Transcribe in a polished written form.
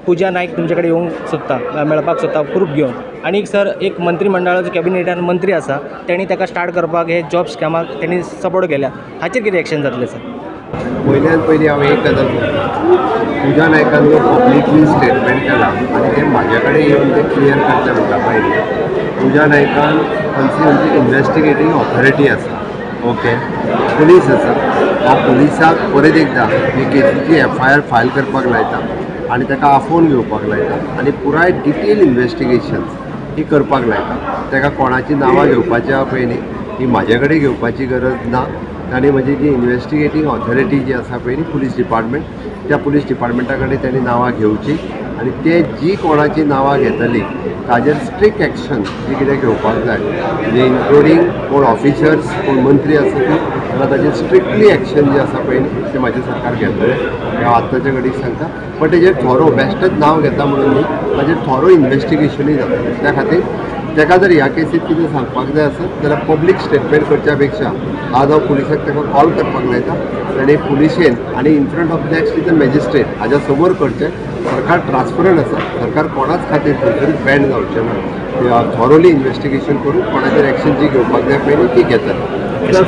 पुजा नायक तुमचे कडेन येवंक सोदता, मेळपाक सोदता प्रूफ घेवन. आनी सर एक मंत्रीमंडळाचो कॅबिनेटान मंत्री आसा, तेणी ताका स्टार्ट करपाक हे जॉब स्कॅमाक तेणी सपोर्ट केल्या, हाचेर कितें एक्शन जातलें सर? पयल्यान पयलीं हांव एक गजाल सांगता, पुजा नायकान जो पब्लिकली स्टेटमेंट केला आनी ते म्हाज्या कडेन येवन ते क्लियर करचें म्हणटा पयलीं, पुजा नायकान खंयची इन्वेस्टिगेटींग ऑथॉरिटी आसा, ओके, पुलीस आसा, हांव पुलिसाक परत एकदां ही केसीची एफआयआर फायल करपाक लायता आनी ताका आफोवन घेवपाक लायता आनी पुराय डिटेल इन्वेस्टिगेशन ही करपाक लायता. ताका कोणाची नांवां घेवपाची आहा पळय न्ही, ही म्हाजे कडेन घेवपाची गरज ना. ताणें म्हजी जी इन्वेस्टिगेटींग ऑथॉरिटी जी आसा पळय न्ही, पुलीस डिपार्टमेंट, त्या पुलीस डिपार्टमेंटा कडेन ताणें नांवां घेवची आनी ते जी कोणाची नांवां घेतली ताजेर स्ट्रिक्ट एक्शन जी कितें घेवपाक जाय, म्हणजे इन्क्लुडींग कोण ऑफिसर्स कोण मंत्री आसा ती, जाल्यार ताजेर स्ट्रिक्टली एक्शन जे आसा पळय न्ही ते म्हाजें सरकार घेतलें, हें हांव आत्ताच्या घडीक सांगता. बट तेजेर थोरो बेश्टेच नांव घेता म्हणून न्ही, ताजेर थोरो इन्वेस्टिगेशनूय जातलें. त्या खातीर ताका जर ह्या केसीत कितें सांगपाक जाय आसत जाल्यार पब्लीक स्टेटमेंट करच्या पेक्षा आज हांव पुलिसाक ताका कॉल करपाक लायता आनी पुलिशेन आनी in front of next is a magistrate हाज्या समोर करचें. सरकार ट्रान्सपरंट आसा, सरकार कोणाच खातीर खंयसरूच बँड जावचें ना. थॉरोली इन्वेस्टिगेशन करून कोणाचेर एक्शन जी घेवपाक जाय पळय न्ही ती घेतले.